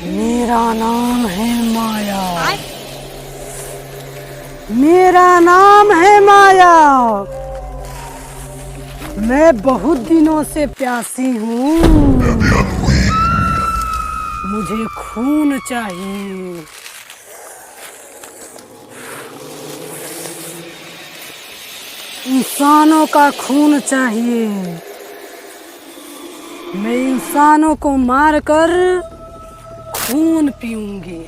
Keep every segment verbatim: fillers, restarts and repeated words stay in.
मेरा नाम है माया। मेरा नाम है माया। मैं बहुत दिनों से प्यासी हूँ। मुझे खून चाहिए। इंसानों का खून चाहिए। मैं इंसानों को मारकर खून पीऊंगी।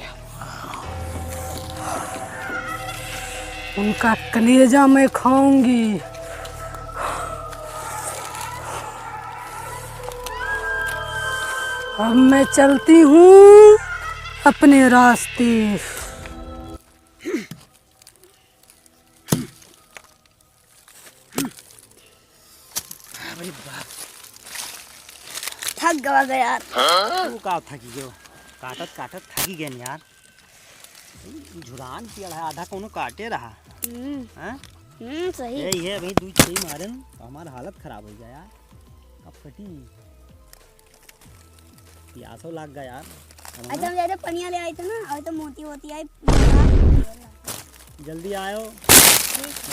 उनका कलेजा मैं खाऊंगी। अब मैं चलती हूँ अपने रास्ते। अरे बाप। थक गवा गया यार। तू का थकी गयो? काटत काटत थकी गए यार। झुरान पियल है, आधा कोनो काटे रहा। हम्म। हैं? हम्म, सही। यही है भाई, दू छई मारन तो हमार हालत खराब हो गया यार। अब कटी। प्यासो लाग गया यार। अच्छा, हम जाते पनिया ले आए थे ना, और तो मोती वोती आई। जल्दी आयो। नहीं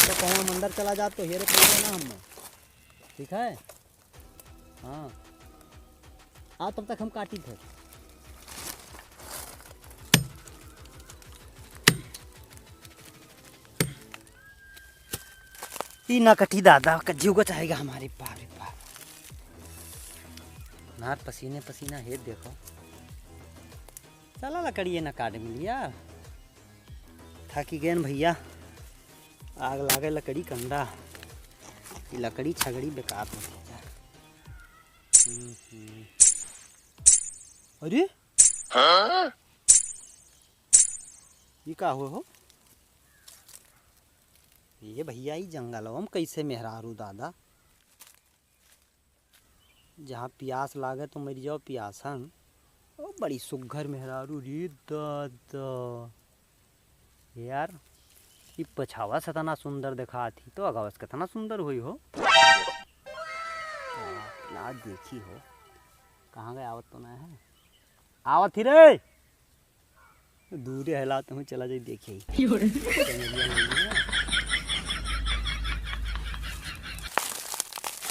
तो कहूँ हम अंदर चला जात तो हेरे पड़े ना हम। ठीक है? हाँ। आ, तब तक हम काटी थे। ई ना कटी दादा, कज्जियो को चाहेगा हमारे बाप रे बाप। नार पसीने पसीना है, देखो। चला लकड़ी ये ना काट मिलिया। थाकी गए न भैया, आग लागे लकड़ी कंडा। ई लकड़ी छगड़ी बेकार हो गया। हम्म, हम्म। अरे? हाँ? ई का हो हो? ये भैया, ई जंगलवा में कैसे मेहरारू दादा? जहाँ पियास लागे तो मर जाओ पियासन। ओ, बड़ी सुग्घर मेहरारू रे दादा। यार, ई पछावा से तना सुंदर देखात ही, तो अगावा से कितना सुंदर होई हो। ना देखी हो, कहाँ गए, आवत तो ना है। आवत ही रे। दूरे हला, तुम चला जाई, देखी।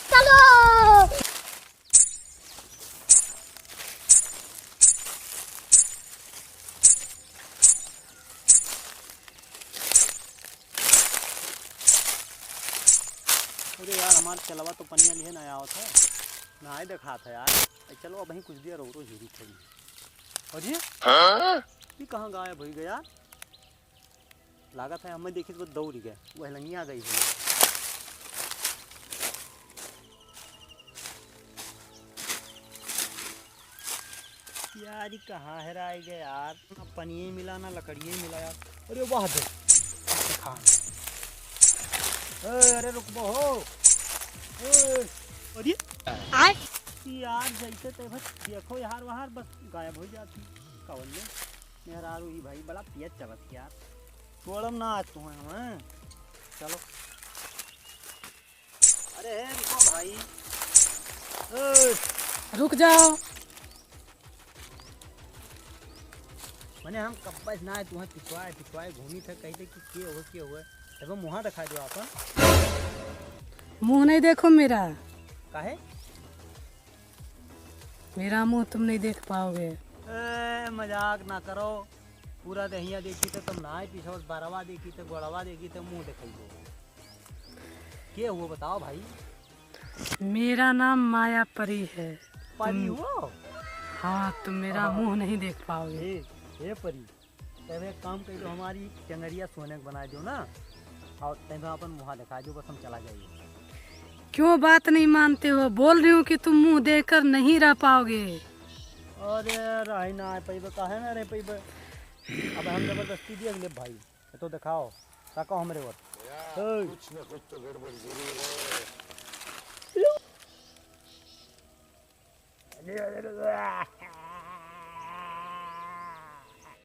चलो। अरे यार, हमार चलवा तो पनिया लिए ना आवत है, ना ही देखात है यार। ए, चलो, अब वहीं कुछ देर और हीरी थोड़ी। अरे, हाँ? ये कहाँ गायब हो गया? लागत है हमें देखित बस दौड़ गए, वह लंगिया गई हो। यार, ई कहाँ हेराइ गए यार? ना पनिये मिला, ना लकड़िये मिला यार। अरे वाह दे। खान। ए, अरे रुकबो हो। ए, अरे। आय। यार, जैसे ते बस देखो यार, वहाँ बस गायब हो जाती। कवन में? मेहरारू ही भाई, बड़ा पियत चलत यार। छोड़म ना आज तुम्हें हम, हैं? चलो। अरे हे, रुको भाई। ए! रुक जाओ। मने हम कब्बा से ना है, तुम्हें पिछवाए, पिछवाए घूमी थे, कही थे कि के हुए, के हुए। तब मुँह दिखा दो आपन। मुँह नहीं देखो मेरा। काहे? मेरा मुँह तुम नहीं देख पाओगे। ए, मजाक ना करो। पूरा देहिया देखी तो तुम ना ही पीछे, बस बरवा देखी तो गोड़वा देखी तो मुँह दिखाइबो। के हुआ बताओ भाई? मेरा नाम माया परी है। परी तुम हुआ? हाँ, तुम मेरा हाँ। मुँह नहीं देख पाओगे। ए, ए परी, तब एक काम कर दो, हमारी टंगरिया सोने के बना दो ना, और तब अपन मुँह दिखा दो, बस हम चला जाइए। क्यों बात नहीं मानते हो? बोल रही हूँ कि तुम मुँह देखकर नहीं रह पाओगे। अरे रही ना पैबे, काहे ना रह पैबे? अब हम जबरदस्ती दिए ले भाई। ये तो दिखाओ, ताको हमरे ओर। भैया, ओए। कुछ ना कुछ तो गड़बड़ जरूर है।